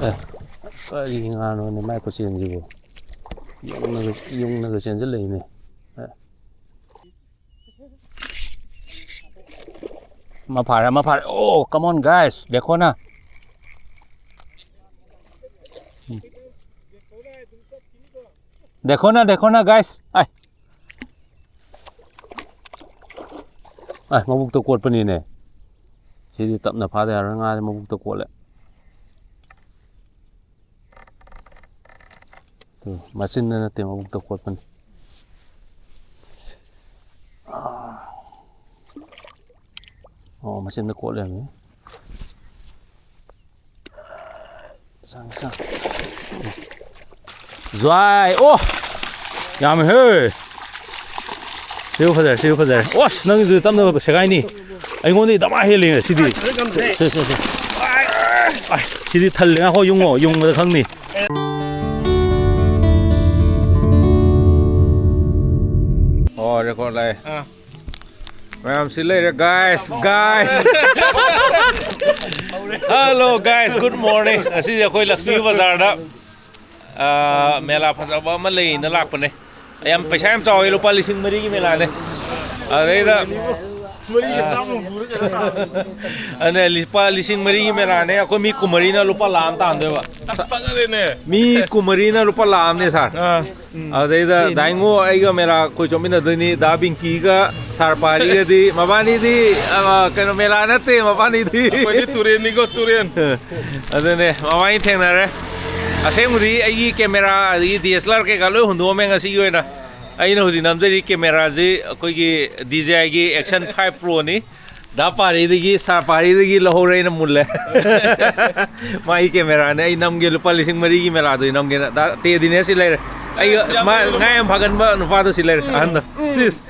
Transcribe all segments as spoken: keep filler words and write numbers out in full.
ꯑꯦ, ꯀꯔꯤ ꯉꯥꯅꯣꯅꯦ ꯃꯥꯏ ꯈꯨꯆꯦꯟꯁꯤꯕꯨ? ꯌꯨꯡꯅꯒ, ꯌꯨꯡꯅꯒ ꯆꯦꯟꯁꯤꯜꯂꯛꯏꯅꯦ꯫ ꯑꯦ꯫ ꯑꯃ ꯐꯥꯔꯦ, ꯑꯃ ꯐꯥꯔꯦ꯫ Oh, come on, guys. देखो ना। देखो ना, देखो ना, guys. ꯑꯥꯏ꯫ ꯑꯥꯏ, ꯃꯕꯨꯛꯇ ꯀꯣꯠꯄꯅꯤꯅꯦ꯫ ꯁꯤꯗꯤ ꯇꯞꯅ ꯐꯥꯗ ꯌꯥꯔꯣꯏ, ꯉꯥꯁꯦ ꯃꯕꯨꯛꯇ ꯀꯣꯠꯂꯦ꯫ ꯇꯨ, ꯃꯆꯤꯟꯗ ꯅꯠꯇꯦ, ꯃꯕꯨꯛꯇ ꯀꯣꯠꯄꯅꯤ꯫ ꯑꯥ꯫ ꯑꯣ, ꯃꯆꯤꯟꯗ ꯀꯣꯠ ꯂꯩꯔꯝꯃꯦ꯫ ꯁꯥꯡ, ꯁꯥꯡ꯫ ꯖ꯭ꯋꯥꯏ! ꯑꯣ! ꯌꯥꯝꯃꯦꯍꯦ! ꯁꯤꯕꯨ ꯐꯖꯔꯦ, ꯁꯤꯕꯨ ꯐꯖꯔꯦ꯫ ꯑꯁ, ꯅꯪꯒꯤꯗꯨꯗꯤ ꯇꯞꯅ ꯁꯦꯒꯥꯏꯅꯤ꯫ ꯑꯩꯉꯣꯟꯗꯒꯤ ꯗꯃꯥ ꯍꯦꯜꯂꯤꯅꯦ ꯁꯤꯗꯤ꯫ ꯁꯦ, ꯁꯦ, ꯁꯦ꯫ ꯑꯥꯏ, ꯁꯤꯗꯤ ꯊꯜꯂꯦ꯫ ꯉꯥꯏꯈꯣ, ꯌꯨꯡꯉꯣ, ꯌꯨꯡꯕꯗ ꯈꯪꯅꯤ꯫ ꯑꯣ, record ꯂꯥꯛꯑꯦ꯫ ꯑꯥ꯫ ꯃꯌꯥꯝ ꯁꯤ ꯂꯩꯔꯦ, guys, guys꯫ Hello, guys, good morning꯫ ꯉꯁꯤꯁꯦ ꯑꯩꯈꯣꯏ ꯂꯛꯁꯃꯤ ꯕꯖꯥꯔꯗ, ꯑꯥ, ꯃꯦꯂꯥ ꯐꯖꯕ ꯑꯃ ꯂꯩꯌꯦꯅ ꯂꯥꯛꯄꯅꯦ꯫ ꯌꯥꯝ ꯄꯩꯁꯥ ꯌꯥꯝ ꯆꯥꯎꯋꯦ, ꯂꯨꯄꯥ ꯂꯤꯁꯤꯡ ꯃꯔꯤꯒꯤ ꯃꯦꯂꯥꯅꯦ꯫ ꯑꯗꯩꯗ ꯃꯔꯤꯒ ꯆꯥꯝꯃ ꯄꯨꯔꯒ ꯂꯥꯛꯑꯣ꯫ ꯑꯗꯨꯅ ꯂꯨꯄꯥ ꯂꯤꯁꯤꯡ ꯃꯔꯤꯒꯤ ꯃꯦꯂꯥꯅꯦ꯫ ꯑꯩꯈꯣꯏ ꯃꯤ ꯀꯨꯟꯃꯔꯤꯅ ꯂꯨꯄꯥ ꯂꯥꯈ ꯑꯃ ꯇꯥꯟꯗꯣꯏꯕ꯫ ꯑꯁ, ꯐꯖꯔꯦꯅꯦ꯫ ꯃꯤ ꯀꯨꯟꯃꯔꯤꯅ ꯂꯨꯄꯥ ꯂꯥꯈ ꯑꯃꯅꯦ, sir꯫ ꯑꯥ꯫ ꯎꯝ꯫ ꯑꯗꯩꯗ ꯗꯥꯏꯉꯣ ꯑꯩꯒ ꯃꯦꯂꯥ ꯀꯣꯏ ꯆꯠꯃꯤꯟꯅꯗꯣꯏꯅꯤ꯫ ꯗꯥ ꯕꯤꯡꯀꯤꯒ ꯁꯥꯔ ꯄꯥꯔꯤꯒꯗꯤ ꯃꯕꯥꯅꯤꯗꯤ, ꯑ, ꯀꯩꯅꯣ, ꯃꯦꯂꯥ ꯅꯠꯇꯦ ꯃꯕꯥꯅꯤꯗꯤ꯫ ꯑꯩꯈꯣꯏꯗꯤ ꯇꯨꯔꯦꯟꯅꯤꯀꯣ, ꯇꯨꯔꯦꯟ꯫ ꯑꯗꯨꯅꯦ, ꯃꯕꯥꯅꯤ ꯊꯦꯡꯅꯔꯦ꯫ ꯑꯁꯦꯡꯕꯗꯤ ꯑꯩꯒꯤ camera ꯑꯗꯒꯤ D S L R ꯀꯩꯀꯥ ꯂꯣꯏ ꯍꯨꯟꯗꯣꯛꯑꯝꯃꯦ ꯉꯁꯤꯒꯤ ꯑꯣꯏꯅ꯫ ꯑꯩꯅ ꯍꯧꯖꯤꯛ ꯅꯝꯖꯔꯤ cameraꯁꯤ ꯑꯩꯈꯣꯏꯒꯤ D J Iꯒꯤ Action five Proꯅꯤ꯫ ꯗꯥ ꯄꯥꯔꯤꯗꯒꯤ, ꯁꯥꯔ ꯄꯥꯔꯤꯗꯒꯤ ꯂꯧꯍꯧꯔꯦ ꯑꯩꯅ ꯃꯨꯜꯂꯦ꯫ ꯃꯥꯒꯤ cameraꯅꯦ, ꯑꯩ ꯅꯝꯒꯦ, ꯂꯨꯄꯥ ꯂꯤꯁꯤꯡ ꯃꯔꯤꯒꯤ ꯃꯦꯂꯥꯗꯨ ꯑꯩ ꯅꯝꯒꯦꯅ꯫ ꯗꯥ ꯇꯦꯗꯤꯅꯦ ꯁꯤ ꯂꯩꯔꯦ꯫ ꯑꯩ ꯑꯁ, ꯌꯥꯝ ꯃꯥ ꯂꯩꯔꯦ꯫ ꯉꯥ ꯌꯥꯝ ꯐꯥꯒꯟꯕ ꯅꯨꯄꯥꯗꯣ ꯁꯤ ꯂꯩꯔꯦ, ꯑꯍꯟꯗꯣ꯫ ꯁꯤꯁ꯫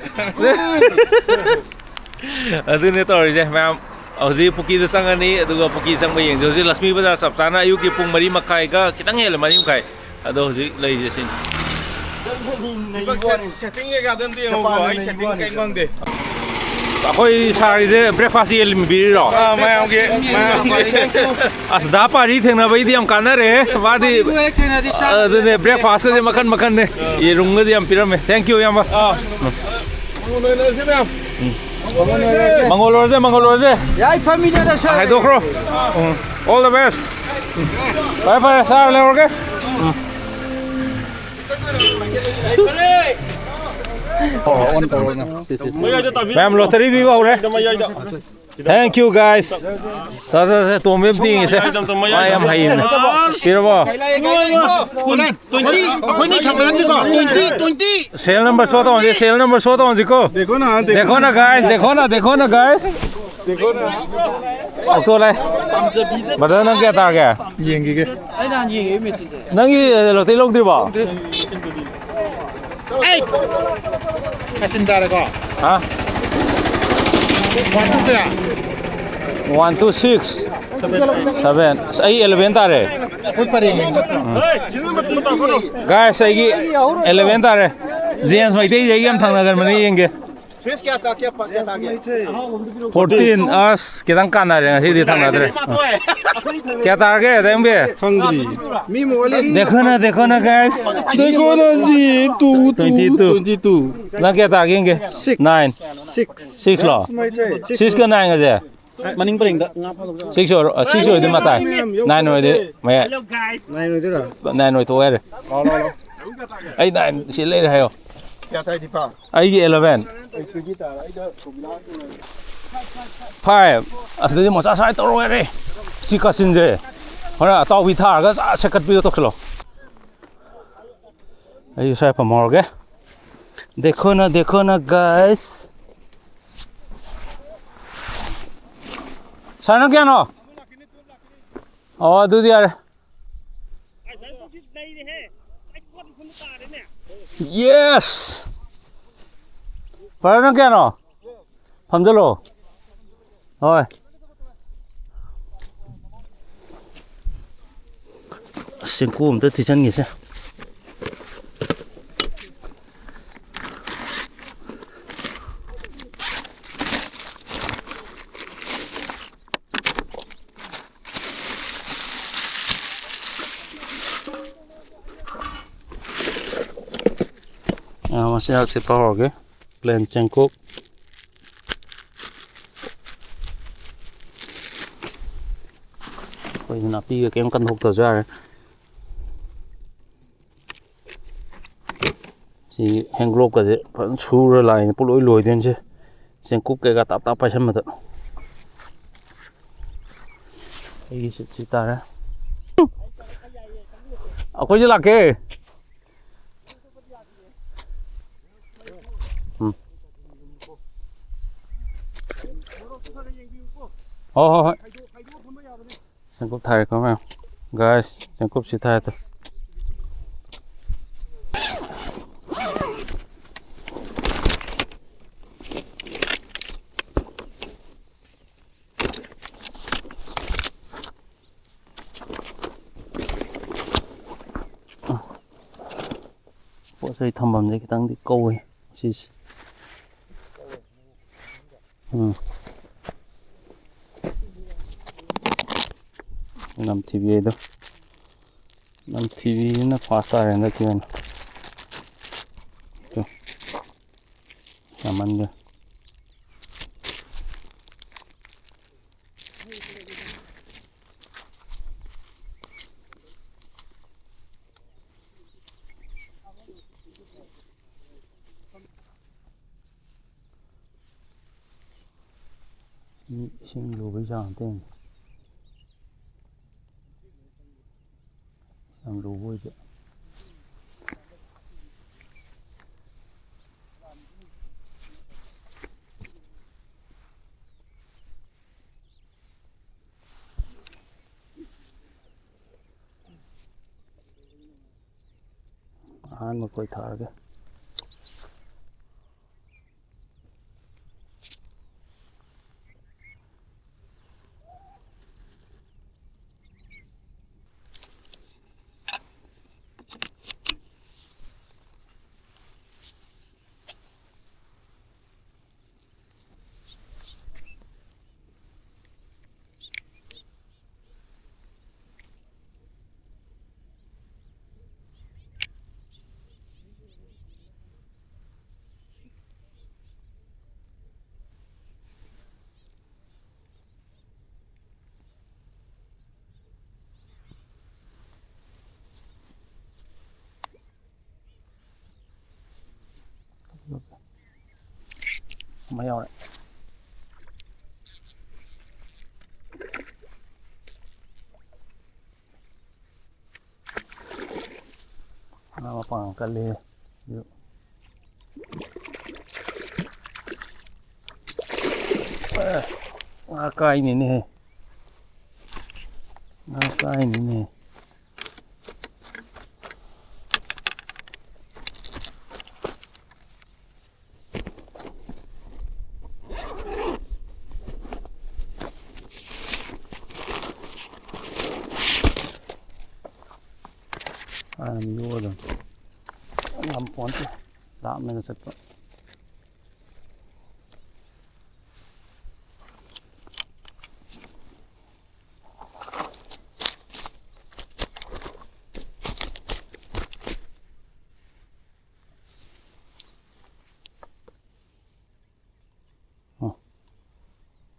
ꯑꯗꯨꯅꯦ ꯇꯧꯔꯤꯁꯦ ꯃꯌꯥꯝ꯫ ꯍꯧꯖꯤꯛ ꯄꯨꯈ꯭ꯔꯤꯗ ꯆꯪꯉꯅꯤ, ꯑꯗꯨꯒ ꯄꯨꯈ꯭ꯔꯤ ꯆꯪꯕ ꯌꯦꯡꯁꯦ꯫ ꯍꯧꯖꯤꯛ ꯂꯛꯁꯃꯤ ꯕꯖꯥꯔ ꯆꯞ ꯆꯥꯅ ꯑꯌꯨꯛꯀꯤ ꯄꯨꯡ ꯃꯔꯤ ꯃꯈꯥꯏꯒ ꯈꯤꯇꯪ ꯍꯦꯜꯂꯦ, ꯃꯔꯤ ꯃꯈꯥꯏ꯫ ꯑꯗꯣ ꯍꯧꯖꯤꯛ ꯂꯩꯔꯤꯁꯦ ꯁꯤꯅꯤ꯫ ꯁꯦꯇꯤꯡ ꯀꯩꯀꯥꯗ ꯑꯝꯇ ꯌꯦꯡꯉꯣꯀꯣ, ꯑꯩ ꯁꯦꯇꯤꯡ ꯀꯩꯝ ꯈꯪꯗꯦ꯫ ꯑꯩꯈꯣꯏ ꯁꯥꯔꯒꯤꯁꯦ ꯕ꯭ꯔꯦꯛꯐꯥꯁ ꯌꯦꯜꯂꯤꯕꯤꯔꯤꯔꯣ? ꯑꯥ, ꯃꯌꯥꯝꯒꯤ, ꯃꯌꯥꯝꯒꯤ꯫ ꯑꯁ, ꯗꯥ ꯄꯥꯔꯤ ꯊꯦꯡꯅꯕꯩꯗꯤ ꯌꯥꯝ ꯀꯥꯟꯅꯔꯦ꯫ ꯃꯥꯗꯤ, ꯑꯗꯨꯅꯦ, ꯕ꯭ꯔꯦꯛꯐꯥꯁꯀꯁꯦ ꯃꯈꯟ ꯃꯈꯟꯅꯦ꯫ ꯌꯦꯔꯨꯝꯒꯗꯤ ꯌꯥꯝ ꯄꯤꯔꯝꯃꯦ꯫ Thank you, ꯏꯌꯥꯝꯕ꯫ ꯑꯥ꯫ ꯃꯪꯒꯣꯜ ꯑꯣꯏꯔꯁꯦ, ꯃꯪꯒꯣꯜ ꯑꯣꯏꯔꯁꯦ꯫ ꯌꯥꯏ, ꯐꯝꯃꯤꯟꯅꯔꯁꯦ꯫ ꯍꯥꯏꯗꯣꯛꯈ꯭ꯔꯣ꯫ ꯎꯝ꯫ All the best꯫ ꯎꯝ꯫ ꯐꯔꯦ, ꯐꯔꯦ, ꯁꯥꯔ, ꯂꯩꯍꯧꯔꯒꯦ꯫ ꯎꯝ꯫ ꯑꯣ, ꯑꯣꯟ ꯇꯧꯔꯣ ꯅꯪ꯫ ꯁꯤ, ꯁꯤ, ꯁꯤ꯫ ꯃꯌꯥꯝ ꯂꯣꯇꯔꯤ ꯄꯤꯕ ꯍꯧꯔꯦ꯫ Thank you, guys꯫ ꯁꯦ, ꯁꯦ, ꯁꯦ, ꯇꯣꯝꯕꯤ ꯑꯃ ꯇꯤꯡꯉꯤꯁꯦ꯫ ꯃꯥ ꯌꯥꯝ ꯍꯩꯅꯦ꯫ ꯄꯤꯔꯕꯣ? ꯇ꯭ꯋꯦꯟꯇꯤ, ꯑꯩꯈꯣꯏꯅꯤ ꯊꯪꯅꯍꯟꯁꯤꯀꯣ꯫ Twenty, twenty. Serial number show ꯇꯧꯍꯟꯁꯤ, serial number show ꯇꯧꯍꯟꯁꯤꯀꯣ꯫ देखो ना, हाँ, देखो। देखो ना, guys, देखो ना, देखो ना, guys꯫ ꯑꯣꯛꯇꯣ ꯂꯥꯛꯑꯦ꯫ ꯕ꯭ꯔꯗꯔ, ꯅꯪ ꯀꯌꯥ ꯇꯥꯒꯦ? ꯌꯦꯡꯈꯤꯒꯦ꯫ ꯅꯪꯒꯤ ꯂꯣꯇꯔꯤ ꯂꯧꯗ꯭ꯔꯤꯕꯣ? ꯑꯩ ꯀꯥꯆꯤꯟ ꯇꯥꯔꯦꯀꯣ꯫ ꯍꯥ? ꯋꯥꯟ ꯇꯨ ꯀꯌꯥ? One two six seven꯫ ꯑꯁ, ꯑꯩ eleven ꯇꯥꯔꯦ꯫ ꯈꯨꯠ ꯄꯔꯦꯡ ꯌꯦꯡꯉꯣ꯫ Guys, ꯑꯩꯒꯤ eleven ꯇꯥꯔꯦ꯫ ꯖꯦꯝꯁ ꯃꯩꯇꯩꯁꯦ ꯑꯩꯒ ꯌꯥꯝ ꯊꯪꯅꯒꯟꯕꯅꯦ, ꯌꯦꯡꯒꯦ꯫ ꯐꯤꯁ ꯀꯌꯥ ꯇꯥ-, ꯀꯌꯥ ꯄ-, ꯀꯌꯥ ꯇꯥꯒꯦ? Fourteen꯫ ꯑꯁ, ꯈꯤꯇꯪ ꯀꯥꯟꯅꯔꯦ ꯉꯁꯤꯗꯤ ꯊꯪꯅꯗ꯭ꯔꯦ꯫ ꯀꯌꯥ ꯇꯥꯔꯒꯦ, ꯗꯥꯏꯌꯝꯕꯤ? ꯈꯪꯗ꯭ꯔꯤ꯫ ꯃꯤ ꯃꯣꯜꯂꯤ꯫ देखो ना, देखो ना, guys꯫ देखो ना जी, two, two, Twenty two꯫ twenty two꯫ ꯅꯪ ꯀꯌꯥ ꯇꯥꯒꯦ ꯌꯦꯡꯒꯦ? Six꯫ Nine꯫ Six꯫ Six ꯂꯣ? Six ꯀ nine ꯒꯁꯦ? ꯃꯅꯤꯡ ꯄꯔꯦꯡꯗ ꯉꯥ ꯐꯥꯕ꯫ Six ꯑꯣꯏꯔ-, ꯑ, six ꯑꯣꯏꯔꯗꯤ ꯃꯇꯥꯏ꯫ Nine ꯑꯣꯏꯔꯗꯤ ꯃꯌꯥꯏ꯫ Nine ꯑꯣꯏꯗꯣꯏꯔꯥ? Nine ꯑꯣꯏꯊꯣꯛ ꯌꯥꯔꯦ꯫ ꯑꯩ nine ꯁꯤ ꯂꯩꯔꯦ ꯍꯥꯏꯌꯣ꯫ ꯀꯌꯥ ꯇꯥꯏ ꯗꯤꯄꯥ? ꯑꯩꯒꯤ eleven꯫ Five꯫ ꯑꯁꯤꯗꯗꯤ ꯃꯆꯥ ꯁꯥꯏ ꯇꯧꯔꯣ ꯌꯥꯔꯦ꯫ ꯁꯤ ꯀꯥꯆꯤꯟꯁꯦ꯫ ꯍꯣꯔꯦꯟ ꯑꯇꯥꯎꯕꯤ ꯊꯥꯔꯒ ꯆꯥ ꯁꯦꯠꯀꯠꯄꯤꯗꯣ ꯇꯧꯁꯤꯜꯂꯣ꯫ ꯑꯩꯁꯨ ꯁ꯭ꯋꯥꯏ ꯐꯝꯍꯧꯔꯒꯦ꯫ देखो ना, देखो ना, guys꯫ ꯁꯥꯔ, ꯅꯪ ꯀꯌꯥꯅꯣ? ꯑꯣ, ꯑꯗꯨꯗꯤ ꯌꯥꯔꯦ꯫ Yes! ꯕ꯭ꯔꯗꯔ, ꯅꯪ ꯀꯌꯥꯅꯣ? ꯐꯝꯖꯜꯂꯣ꯫ ꯍꯣꯏ꯫ ꯑꯁ, ꯆꯦꯡꯀꯨꯞ ꯑꯝꯇ ꯊꯤꯠꯆꯟꯒꯦꯁꯦ꯫ ꯃꯆꯤꯟꯖꯥꯛ ꯆꯤꯠꯄ ꯍꯧꯔꯒꯦ꯫ Plain ꯆꯦꯡꯀꯨꯞ꯫ ꯑꯩꯈꯣꯏ ꯅꯥꯄꯤꯒ ꯀꯩꯝ ꯀꯟꯊꯣꯛꯇ꯭ꯔꯁꯨ ꯌꯥꯔꯦ꯫ ꯁꯤ hand glove ꯀꯁꯦ ꯐꯖꯅ ꯁꯨꯔ ꯂꯥꯛꯏꯅꯦ ꯄꯨꯂꯣꯏ ꯂꯣꯏꯗꯣꯏꯅꯦ ꯁꯦ꯫ ꯆꯦꯡꯀꯨꯞ ꯀꯩꯀꯥ ꯇꯥꯞ ꯇꯥꯞ ꯄꯥꯏꯁꯟꯕꯗ꯫ ꯑꯩꯒꯤ ꯁꯤꯠꯁꯤ ꯇꯥꯔꯦ꯫ ꯑꯩꯈꯣꯏꯁꯨ ꯂꯥꯛꯀꯦ꯫ ꯎꯝ꯫ ꯍꯣꯏ, ꯍꯣꯏ, ꯍꯣꯏ꯫ ꯆꯦꯡꯀꯨꯞ ꯊꯥꯔꯦꯀꯣ ꯃꯌꯥꯝ꯫ Guys, ꯆꯦꯡꯀꯨꯞꯁꯤ ꯊꯥꯔꯦ ꯇꯨ꯫ ꯄꯣꯠ ꯆꯩ ꯊꯝꯐꯝꯁꯦ ꯈꯤꯇꯪꯗꯤ ꯀꯧꯋꯦ ꯁꯤꯁꯦ꯫ ꯎꯝ꯫ ꯅꯝꯊꯤꯕꯤ ꯍꯥꯏꯗꯣ꯫ ꯅꯝꯊꯤꯕꯤꯁꯤꯅ first ꯇꯥꯔꯦ ꯍꯟꯗꯛꯀꯤ ꯑꯣꯏꯅ꯫ ꯇꯨ꯫ ꯌꯥꯝꯃꯟꯈ꯭ꯔꯦ꯫ ꯃꯤ ꯏꯁꯤꯡ ꯂꯨꯕꯩ ꯆꯥꯡ ꯑꯝꯇ ꯌꯦꯡꯉꯨ꯫ ꯌꯥꯝ ꯂꯨꯕ ꯑꯣꯏꯗꯦ꯫ ꯑꯍꯥꯟꯕ ꯀꯣꯏꯊꯥꯔꯒꯦ꯫ ꯑꯃ ꯌꯥꯎꯔꯦ꯫ ꯉꯥ ꯃꯄꯥꯡ ꯀꯜꯂꯤ꯫ ꯑꯦ, ꯉꯥ ꯀꯥꯏꯅꯤꯅꯦꯍꯦ꯫ ꯉꯥ ꯀꯥꯏꯅꯤꯅꯦ꯫ ꯍꯥꯟꯅ ꯌꯣꯛꯑꯗꯝꯅꯤ꯫ ꯉꯝꯄꯣꯟꯇꯦ꯫ ꯂꯥꯞꯅꯒ ꯆꯠꯄ꯫ ꯑ,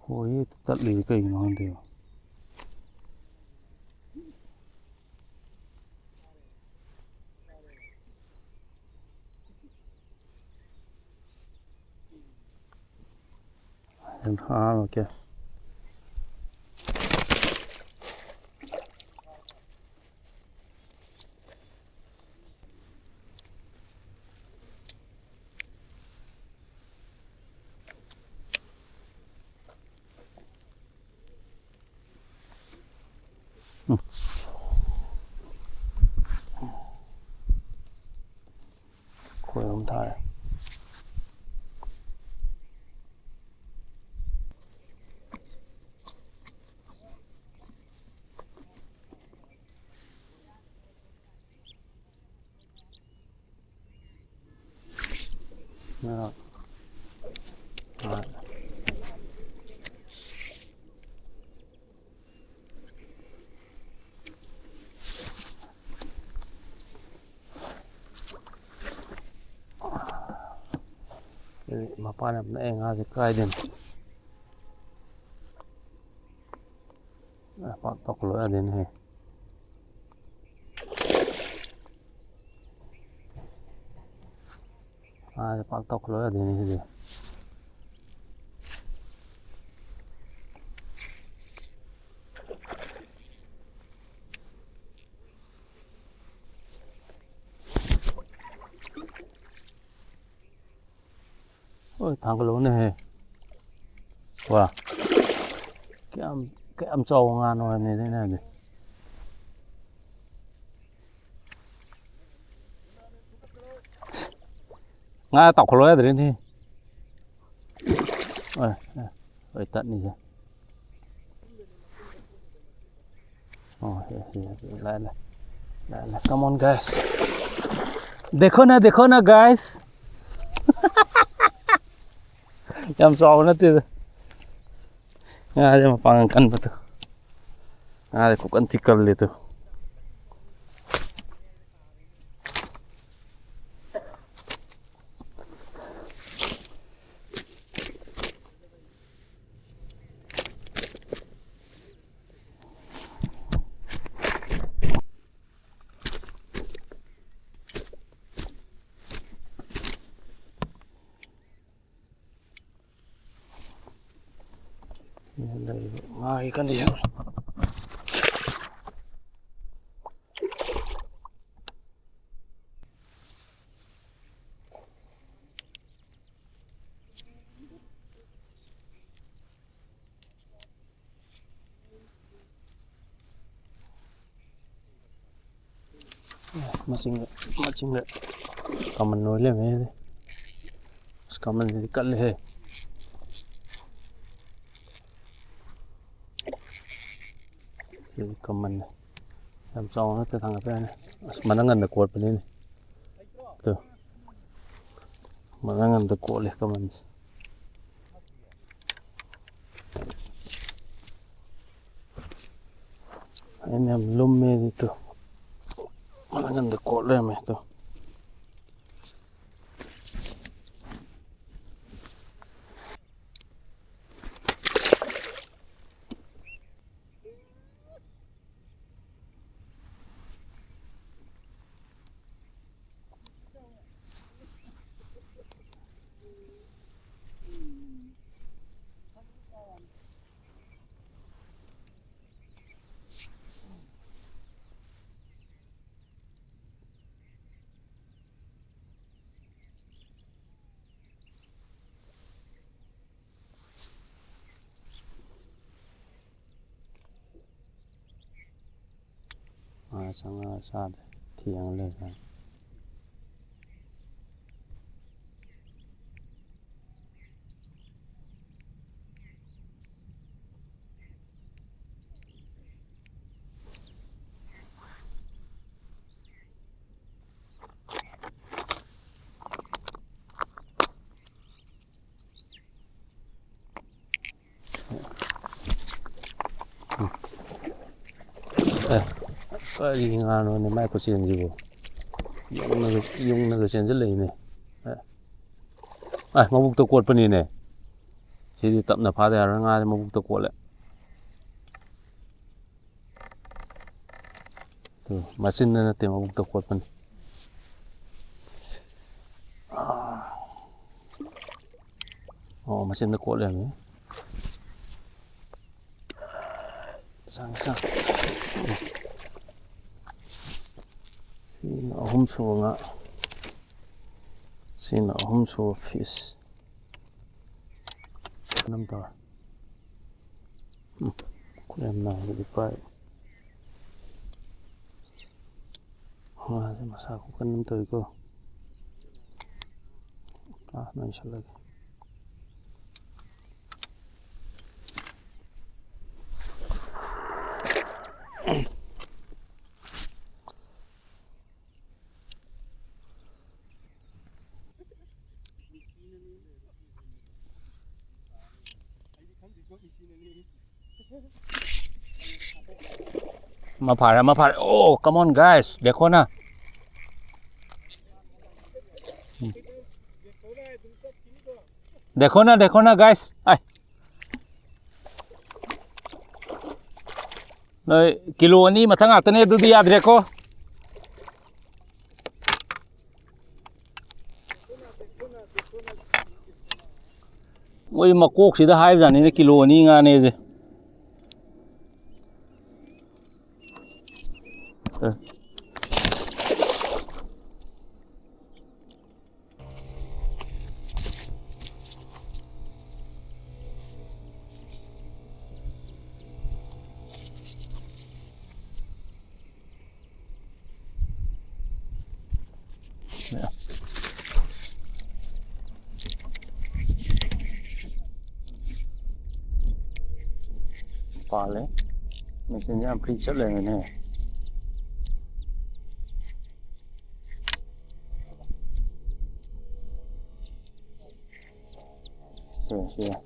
ꯈꯣꯏ ꯍꯦꯛꯇ ꯇꯠꯂꯤꯁꯦ ꯀꯩꯒꯤꯅꯣ ꯈꯪꯗꯦꯕ꯫ ꯑꯗꯨꯝ ꯍꯥꯞꯄꯒꯦ꯫ ꯎꯝ꯫ ꯈꯣꯏ ꯑꯍꯨꯝ ꯊꯥꯔꯦ꯫ ꯑ, ꯑ꯫ ꯑꯗꯨꯗꯤ ꯃꯄꯥꯟ ꯌꯥꯝ ꯅꯛꯑꯦ, ꯉꯥꯁꯦ ꯀꯥꯏꯗꯅꯣ꯫ ꯑ, ꯄꯥꯛ ꯇꯧꯈꯠꯂꯣ ꯌꯥꯗꯦꯅꯦꯍꯦ꯫ ꯉꯥꯁꯦ ꯄꯥꯛ ꯇꯧꯈꯠꯂꯣ ꯌꯥꯗꯦꯅꯦ ꯁꯤꯗꯤ꯫ ꯍꯣꯏ, ꯊꯥꯡꯒꯠꯂꯛꯎꯅꯦꯍꯦ꯫ ꯋꯥ꯫ ꯀꯌꯥꯝ, ꯀꯌꯥꯝ ꯆꯥꯎꯕ ꯉꯥꯅꯣ ꯍꯥꯏꯕꯅꯤꯗ ꯑꯩꯅ ꯍꯥꯏꯕꯗꯤ꯫ ꯉꯥ ꯇꯥꯎꯈꯠꯂꯣ ꯌꯥꯗ꯭ꯔꯦꯅꯦ꯫ ꯍꯣꯏ, ꯍꯣꯏ, ꯍꯣꯏ, ꯇꯠꯅꯤꯁꯦ꯫ ꯑꯣ, ꯁꯤ, ꯁꯤ, ꯁꯤ, ꯂꯥꯛꯑꯦ, ꯂꯥꯛꯑꯦ꯫ ꯂꯥꯛꯑꯦ, ꯂꯥꯛꯑꯦ꯫ Come on, guys. देखो ना, देखो ना, guys. ꯌꯥꯝ ꯆꯥꯎꯕ ꯅꯠꯇꯦꯗ꯫ ꯉꯥꯁꯦ ꯃꯄꯥꯡꯒꯜ ꯀꯟꯕꯗꯣ꯫ ꯉꯥꯁꯦ ꯈꯨꯀꯟ ꯊꯤ ꯀꯜꯂꯦ ꯑꯗꯣ꯫ ꯂꯩꯔꯤꯕ ꯉꯥꯒꯤ condition꯫ ꯃꯆꯤꯟꯒ, ꯃꯆꯤꯟꯒ ꯀꯃꯟ ꯑꯣꯏ ꯂꯩꯔꯝꯃꯦ꯫ ꯑꯁ, ꯀꯃꯟꯁꯤꯗꯤ ꯀꯜꯂꯦꯍꯦ꯫ ꯁꯤꯗꯤ ꯀꯃꯟꯅꯦ꯫ ꯌꯥꯝ ꯆꯥꯎꯕ ꯅꯠꯇꯦ, ꯊꯥꯡꯒꯠꯄ ꯌꯥꯅꯤ꯫ ꯑꯁ, ꯃꯅꯪꯒꯟꯗ ꯀꯣꯠꯄꯅꯤꯅꯦ꯫ ꯇꯨ꯫ ꯃꯅꯪꯒꯟꯗ ꯀꯣꯠꯂꯦ ꯀꯃꯟꯁꯦ꯫ ꯑꯩꯅ ꯌꯥꯝ ꯂꯨꯝꯃꯦꯗꯤ ꯇꯨ꯫ ꯃꯅꯪꯒꯟꯗ ꯀꯣꯠ ꯂꯩꯔꯝꯃꯦ ꯇꯨ꯫ ꯆꯪꯉꯛꯑ ꯆꯥꯗꯦ꯫ ꯊꯦꯡꯉ ꯂꯩꯔꯦ꯫ ꯑꯦ, ꯀꯔꯤ ꯉꯥꯅꯣꯅꯦ ꯃꯥꯏ ꯈꯨꯆꯦꯟꯁꯤꯕꯨ? ꯌꯨꯡꯅꯒ, ꯌꯨꯡꯅꯒ ꯆꯦꯟꯁꯤꯜꯂꯛꯏꯅꯦ꯫ ꯑꯦ, ꯑꯦ, ꯃꯕꯨꯛꯇ ꯀꯣꯠꯄꯅꯤꯅꯦ꯫ ꯁꯤꯗꯤ ꯇꯞꯅ ꯐꯥꯗ ꯌꯥꯔꯣꯏ, ꯉꯥꯁꯦ ꯃꯕꯨꯛꯇ ꯀꯣꯠꯂꯦ꯫ ꯇꯨ, ꯃꯆꯤꯟꯗ ꯅꯠꯇꯦ, ꯃꯕꯨꯛꯇ ꯀꯣꯠꯄꯅꯤ꯫ ꯑꯥ꯫ ꯑꯣ, ꯃꯆꯤꯟꯗ ꯀꯣꯠ ꯂꯩꯔꯝꯃꯦ꯫ ꯁꯥꯡ, ꯁꯥꯡ꯫ ꯁꯤꯅ ꯑꯍꯨꯝ ꯁꯨꯕ ꯉꯥ꯫ ꯁꯤꯅ ꯑꯍꯨꯝ ꯁꯨꯕ fish꯫ ꯀꯩꯅꯣꯝ ꯇꯧꯔꯦ꯫ ꯎꯝ, ꯈꯨꯠ ꯌꯥꯝ ꯅꯥꯏ ꯍꯧꯖꯤꯛ ꯄꯥꯏ꯫ ꯉꯥꯁꯦ ꯃꯁꯥ ꯈꯨꯀꯟ ꯑꯃ ꯇꯧꯏꯀꯣ꯫ ꯑꯥ, ꯅꯩꯁꯜꯂꯒꯦ꯫ ꯑꯃ ꯐꯥꯔꯦ, ꯑꯃ ꯐꯥꯔꯦ꯫ Oh, come on, guys. देखो ना। देखो ना, देखो ना, guys. ꯑꯥꯏ꯫ ꯅꯣꯏ ꯀꯤꯂꯣ ꯑꯅꯤ ꯃꯊꯛ ꯉꯥꯛꯇꯅꯦ, ꯑꯗꯨꯗꯤ ꯌꯥꯗ꯭ꯔꯦꯀꯣ꯫ ꯃꯣꯏ ꯃꯀꯣꯛꯁꯤꯗ ꯍꯥꯏꯕꯖꯥꯠꯅꯤꯅꯦ, ꯀꯤꯂꯣ ꯑꯅꯤ ꯉꯥꯅꯦꯁꯦ꯫ ꯑꯦ꯫ ꯌꯥꯝ ꯀꯨꯏ ꯆꯠꯂꯦꯅꯦ꯫ ꯁꯦ, ꯁꯦ꯫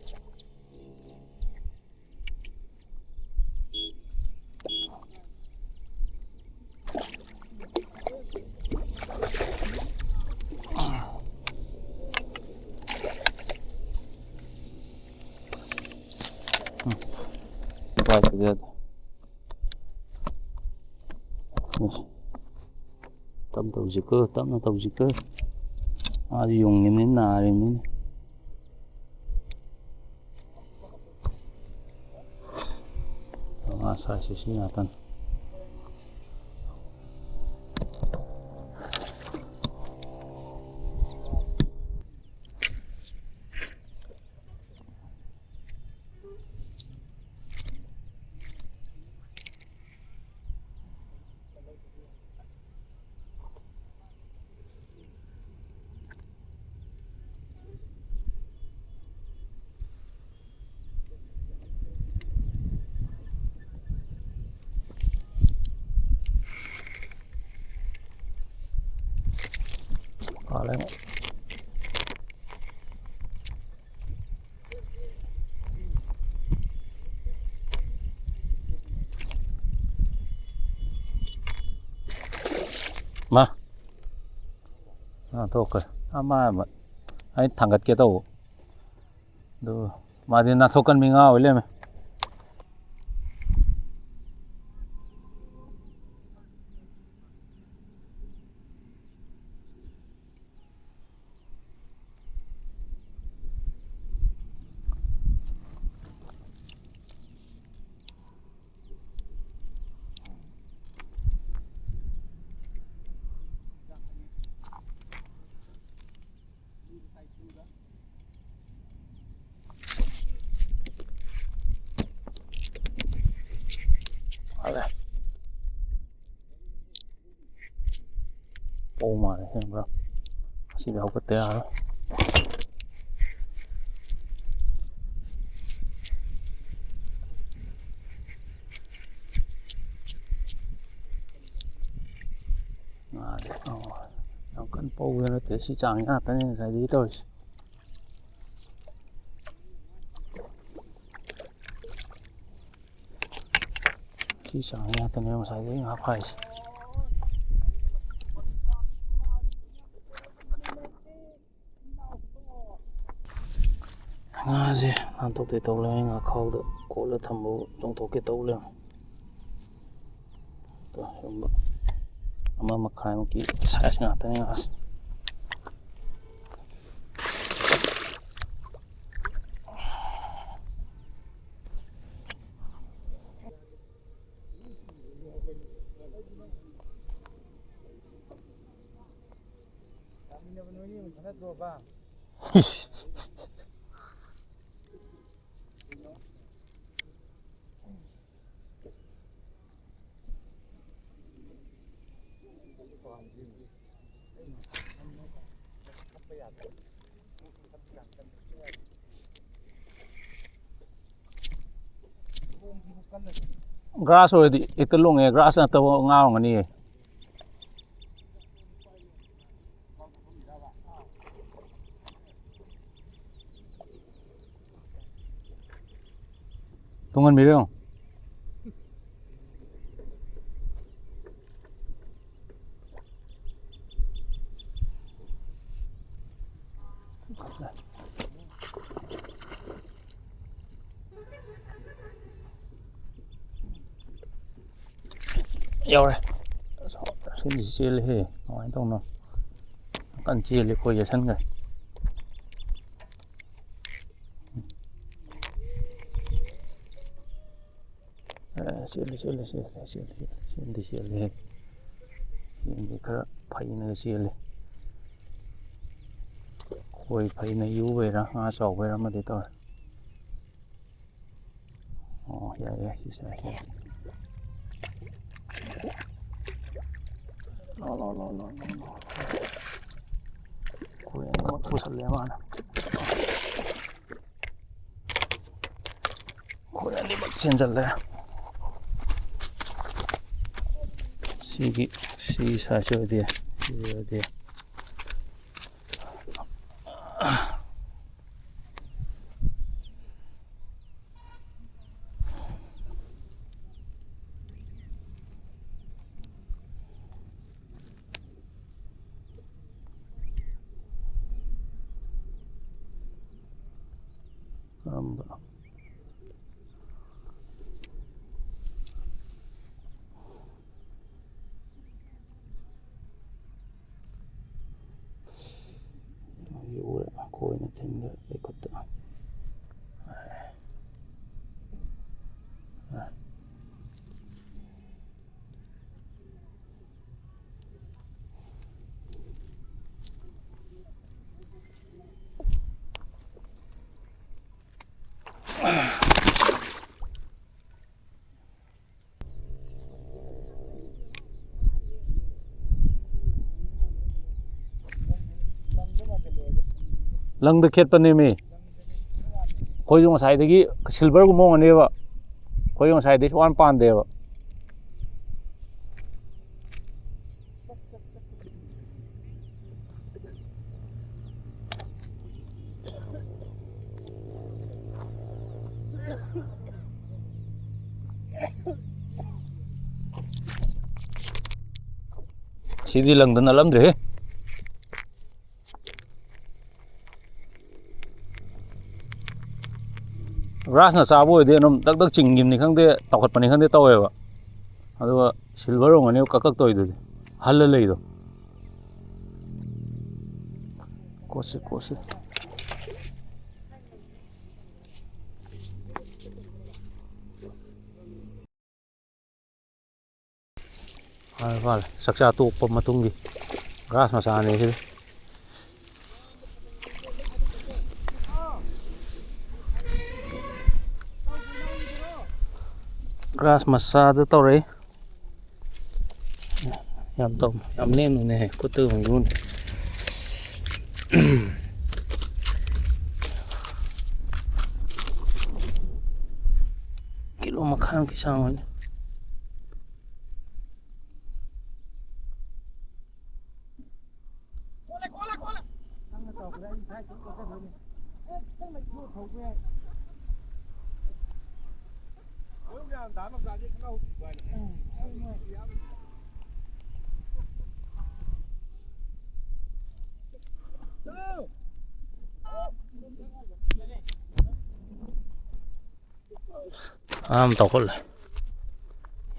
ꯇꯞ ꯇꯧꯁꯤꯀꯣ, ꯇꯞꯅ ꯇꯧꯁꯤꯀꯣ꯫ ꯃꯥꯗꯤ ꯌꯨꯡꯉꯤꯕꯅꯤ, ꯅꯥꯔꯤꯕꯅꯤ꯫ ꯉꯥ ꯁꯥꯏꯁꯦ ꯁꯤ ꯉꯥꯛꯇꯅꯤ꯫ ꯐꯔꯦ꯫ ꯃꯥ꯫ ꯑꯥ, ꯊꯣꯛꯈ꯭ꯔꯦ꯫ ꯑꯃ, ꯑꯃ꯫ ꯑꯩ ꯊꯥꯡꯒꯠꯀꯦ ꯇꯧꯕ꯫ ꯑꯗꯨ ꯃꯥꯗꯤ ꯅꯥꯟꯊꯣꯛꯀꯟꯕꯤ ꯉꯥ ꯑꯣꯏ ꯂꯩꯔꯝꯃꯦ꯫ ꯄꯧ ꯃꯥꯜꯂꯦ, ꯌꯦꯡꯕ꯭ꯔꯥ? ꯑꯁꯤꯗꯤ ꯍꯧꯒꯠꯇ ꯌꯥꯔꯣꯏ꯫ ꯁꯤ ꯆꯥꯡ ꯉꯥꯛꯇꯅꯤ ꯉꯁꯥꯏꯗꯒꯤ ꯇꯧꯔꯤꯁꯦ꯫ ꯁꯤ ꯆꯥꯡ ꯉꯥꯛꯇꯅꯦ ꯉꯁꯥꯏꯗꯒꯤ ꯉꯥ ꯐꯥꯏꯁꯦ꯫ ꯉꯥꯁꯦ ꯅꯥꯟꯊꯣꯛꯀꯦ ꯇꯧ ꯂꯩꯔꯦ, ꯉꯥꯈꯥꯎꯗ ꯀꯣꯠꯂ ꯊꯝꯕ ꯆꯣꯡꯊꯣꯛꯀꯦ ꯇꯧ ꯂꯩꯔꯦ꯫ ꯑꯃ ꯃꯈꯥꯏꯃꯨꯛꯀꯤ ꯁꯥꯏꯖ ꯉꯥꯛꯇꯅꯤ ꯉꯥꯁꯦ꯫ ꯒ꯭ꯔꯥꯁ ꯑꯣꯏꯔꯗꯤ ꯍꯦꯛꯇ ꯂꯣꯡꯉꯦ, ꯒ꯭ꯔꯥꯁ ꯅꯠꯇꯕ ꯉꯥ ꯑꯣꯏꯔꯝꯒꯅꯤꯌꯦ꯫ ꯇꯨꯡꯍꯟꯕꯤꯔꯣ꯫ ꯌꯧꯔꯦ꯫ ꯁꯤꯗꯤ ꯆꯦꯜꯂꯦꯍꯦ꯫ ꯀꯃꯥꯏꯅ ꯇꯧꯅꯣ? ꯀꯟꯅ ꯆꯦꯜꯂꯦ, ꯈꯣꯏ ꯌꯦꯁꯟꯈ꯭ꯔꯦ꯫ ꯑꯦ, ꯆꯦꯜꯂꯤ, ꯆꯦꯜꯂꯤ, ꯆꯦꯜꯂꯤ, ꯆꯦꯜꯂꯤ, ꯆꯦꯜꯂꯤ, ꯆꯦꯜꯂꯤ꯫ ꯆꯦꯟꯗꯤ ꯈꯔ ꯐꯩꯅꯒ ꯆꯦꯜꯂꯤ꯫ ꯈꯣꯏ ꯐꯩꯅ ꯌꯨꯕꯩꯔꯥ, ꯉꯥ ꯆꯥꯎꯕꯩꯔꯥ ꯑꯃꯗꯤ ꯇꯧꯔꯦ꯫ ꯑꯣ, ꯌꯥꯏ, ꯌꯥꯏ, ꯁꯤ ꯁꯥꯏ, ꯁꯤ ꯁꯥꯏ꯫ ꯂꯥꯎ, ꯂꯥꯎ, ꯂꯥꯎ, ꯂꯥꯎ, ꯂꯥꯎ, ꯂꯥꯎ꯫ ꯈꯣꯏ ꯑꯅꯤꯃꯛ ꯄꯨꯁꯜꯂꯦ ꯃꯥꯅ꯫ ꯈꯣꯏ ꯑꯅꯤꯃꯛ ꯆꯦꯟꯁꯤꯜꯂꯦ꯫ ꯁꯤꯒꯤ, ꯁꯤ ꯁꯥꯏꯁ ꯑꯣꯏꯗꯦ, ꯁꯤ ꯑꯣꯏꯗꯦ꯫ ꯀꯔꯝꯕ? ꯌꯣꯛꯑꯦ, ꯈꯣꯏꯅ ꯊꯤꯟꯕ ꯑꯩ ꯈꯨꯠꯇ꯫ ꯂꯪꯗ ꯈꯦꯠꯄꯅꯦꯃꯤ꯫ ꯑꯩꯈꯣꯏꯁꯨ ꯉꯁꯥꯏꯗꯒꯤ ꯁꯤꯜꯚꯔꯒꯨꯝꯕ ꯑꯣꯏꯔꯝꯒꯅꯦꯕ꯫ ꯑꯩꯈꯣꯏꯁꯨ ꯉꯁꯥꯏꯗꯒꯤ ꯁꯨꯛꯄꯥꯟ ꯄꯥꯟꯗꯦꯕ꯫ ꯁꯤꯗꯤ ꯂꯪꯗ ꯅꯠꯂꯝꯗ꯭ꯔꯦꯍꯦ꯫ ꯒ꯭ꯔꯥꯁꯅ ꯆꯥꯕ ꯑꯣꯏꯔꯗꯤ ꯑꯗꯨꯝ ꯇꯛ ꯇꯛ ꯆꯤꯡꯈꯤꯕꯅꯤ ꯈꯪꯗꯦ, ꯇꯧꯈꯠꯄꯅꯤ ꯈꯪꯗꯦ ꯇꯧꯋꯦꯕ꯫ ꯑꯗꯨꯒ ꯁꯤꯜꯚꯔ ꯑꯣꯏꯔꯝꯒꯅꯦꯕ ꯀꯛ ꯀꯛ ꯇꯧꯔꯤꯗꯨꯗꯤ, ꯍꯜꯂ ꯂꯩꯗꯣ꯫ ꯀꯣꯠꯁꯤ, ꯀꯣꯠꯁꯤ꯫ ꯐꯔꯦ, ꯐꯔꯦ꯫ ꯆꯥꯛꯆꯥ ꯇꯣꯛꯄ ꯃꯇꯨꯡꯒꯤ ꯒ꯭ꯔꯥꯁ ꯃꯆꯥꯅꯤ ꯁꯤꯗꯤ꯫ ꯒ꯭ꯔꯥꯁ ꯃꯆꯥꯗ ꯇꯧꯔꯛꯏ꯫ ꯌꯥꯝ ꯇꯧ-, ꯌꯥꯝ ꯂꯦꯡꯅꯨꯅꯦꯍꯦ, ꯈꯨꯠꯇ ꯑꯗꯨꯝ ꯌꯣꯟ-, ꯀꯤꯂꯣ ꯃꯈꯥꯏꯃꯨꯛꯀꯤ ꯆꯥꯡ ꯑꯣꯏꯅꯤ꯫ ꯅꯪꯅ ꯇꯧꯔꯛꯄꯗ ꯑꯩ ꯏꯁꯥ ꯏꯊꯟ ꯑꯥ, ꯑꯃ ꯇꯧꯈꯠꯂꯦ꯫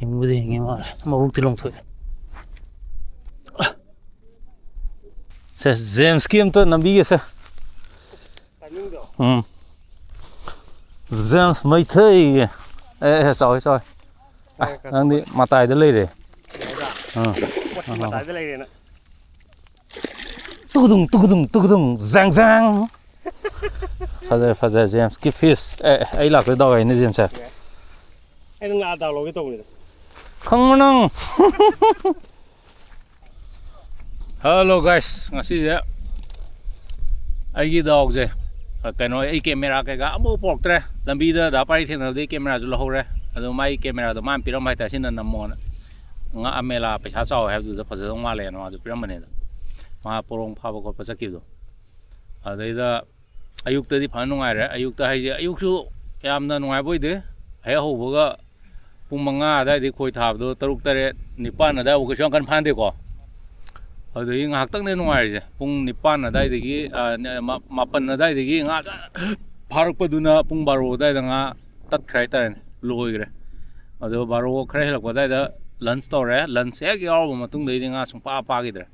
ꯍꯤꯡꯕꯨꯗꯤ ꯍꯤꯡꯉꯤ ꯃꯥꯜꯂꯦ꯫ ꯃꯕꯨꯛꯇꯤ ꯂꯣꯡꯊꯣꯛꯑꯦ꯫ ꯁꯦ, ꯖꯦꯝꯁꯀꯤ ꯑꯝꯇ ꯅꯝꯕꯤꯒꯦꯁꯦ꯫ ꯎꯝ꯫ ꯖꯦꯝꯁ ꯃꯩꯊꯩ꯫ ꯑꯦ, ꯑꯦ, ꯆꯥꯎꯋꯦ, ꯆꯥꯎꯋꯦ꯫ ꯑ, ꯅꯪꯗꯤ ꯃꯇꯥꯏꯗ ꯂꯩꯔꯦ꯫ ꯑꯥ꯫ ꯃꯇꯥꯏꯗ ꯂꯩꯔꯦꯅ꯫ ꯇꯨꯒꯨꯗꯨꯡ, ꯇꯨꯒꯨꯗꯨꯡ, ꯇꯨꯒꯨꯗꯨꯡ, ꯖꯦꯡ, ꯖꯦꯡ꯫ ꯐꯖꯔꯦ, ꯐꯖꯔꯦ, ꯖꯦꯝꯁꯀꯤ ꯐꯤꯁ꯫ ꯑꯦ, ꯑꯦ, ꯑꯩ ꯂꯥꯛꯄꯗ ꯗꯥꯎ ꯌꯥꯏꯅꯦ, ꯖꯦꯝꯁꯁꯦ꯫ ꯑꯩꯅ ꯉꯥ ꯗꯥꯎ ꯂꯧꯒꯦ ꯇꯧꯕꯅꯤꯗ꯫ ꯈꯪꯕ꯭ꯔꯣ ꯅꯪ? ꯍꯜꯂꯣ ꯒꯥꯏꯁ, ꯉꯁꯤꯁꯦ ꯑꯩꯒꯤ ꯗꯥꯎꯁꯦ, ꯑ, ꯀꯩꯅꯣ, ꯑꯩ ꯀꯦꯃꯦꯔꯥ ꯀꯩꯀꯥ ꯑꯃꯐꯥꯎ ꯄꯣꯔꯛꯇ꯭ꯔꯦ꯫ ꯂꯝꯕꯤꯗ ꯗꯥ ꯄꯥꯔꯤ ꯊꯦꯡꯅꯕꯗꯒꯤ ꯀꯦꯃꯦꯔꯥꯁꯨ ꯂꯧꯍꯧꯔꯦ꯫ ꯑꯗꯣ ꯃꯥꯒꯤ ꯀꯦꯃꯦꯔꯥꯗꯣ ꯃꯥꯅ ꯄꯤꯔꯝꯕ ꯍꯥꯏꯇꯥꯔꯦ, "ꯁꯤꯅ ꯅꯝꯃꯣꯅ꯫ ꯉꯥ ꯃꯦꯂꯥ ꯄꯩꯁꯥ ꯆꯥꯎꯋꯦ ꯍꯥꯏꯕꯗꯨꯗ ꯐꯖꯗꯧ ꯃꯥꯜꯂꯦꯅ" ꯃꯥꯁꯨ ꯄꯤꯔꯝꯕꯅꯦꯗ꯫ ꯃꯥ ꯄꯣꯔꯣꯡ ꯐꯥꯕ ꯈꯣꯠꯄ ꯆꯠꯈꯤꯕꯗꯣ꯫ ꯑꯗꯩꯗ ꯑꯌꯨꯛꯇꯗꯤ ꯐꯖꯅ ꯅꯨꯡꯉꯥꯏꯔꯦ꯫ ꯑꯌꯨꯛꯇ ꯍꯥꯏꯁꯦ, ꯑꯌꯨꯛꯁꯨ ꯌꯥꯝꯅ ꯅꯨꯡꯉꯥꯏꯕ ꯑꯣꯏꯗꯦ꯫ ꯍꯦꯛ ꯍꯧꯕꯒ ꯄꯨꯡ ꯃꯉꯥ ꯑꯗꯨꯋꯥꯏꯗꯒꯤ ꯈꯣꯏ ꯊꯥꯕꯗꯣ ꯇꯔꯨꯛ, ꯇꯔꯦꯠ, ꯅꯤꯄꯥꯟ ꯑꯗꯨꯋꯥꯏꯐꯥꯎ ꯀꯩꯁꯨ ꯌꯥꯝ ꯀꯟꯅ ꯐꯥꯟꯗꯦꯀꯣ꯫ ꯑꯗꯨꯗꯒꯤ ꯉꯥꯏꯍꯥꯛꯇꯪꯅꯦ ꯅꯨꯡꯉꯥꯏꯔꯤꯁꯦ꯫ ꯄꯨꯡ ꯅꯤꯄꯥꯟ ꯑꯗꯨꯋꯥꯏꯗꯒꯤ, ꯑ, ꯅ-, ꯃ-, ꯃꯥꯄꯟ ꯑꯗꯨꯋꯥꯏꯗꯒꯤ ꯉꯥ ꯐꯥꯔꯛꯄꯗꯨꯅ ꯄꯨꯡ ꯕꯥꯔꯣ ꯑꯗꯨꯋꯥꯏꯗ ꯉꯥ ꯇꯠꯈ꯭ꯔꯦ ꯍꯥꯏꯇꯥꯔꯦꯅꯦ, ꯂꯣꯏꯈ꯭ꯔꯦ꯫ ꯑꯗꯣ ꯕꯥꯔꯣ ꯈꯔ ꯍꯦꯜꯂꯛꯄ ꯑꯗꯨꯋꯥꯏꯗ ꯂꯟꯁ ꯇꯧꯔꯦ꯫ ꯂꯟꯁ ꯍꯦꯛ ꯌꯥꯎꯔꯕ ꯃꯇꯨꯡꯗꯩꯗꯤ ꯉꯥ ꯁꯨꯡꯐꯥ ꯐꯥꯈꯤꯗ꯭ꯔꯦ꯫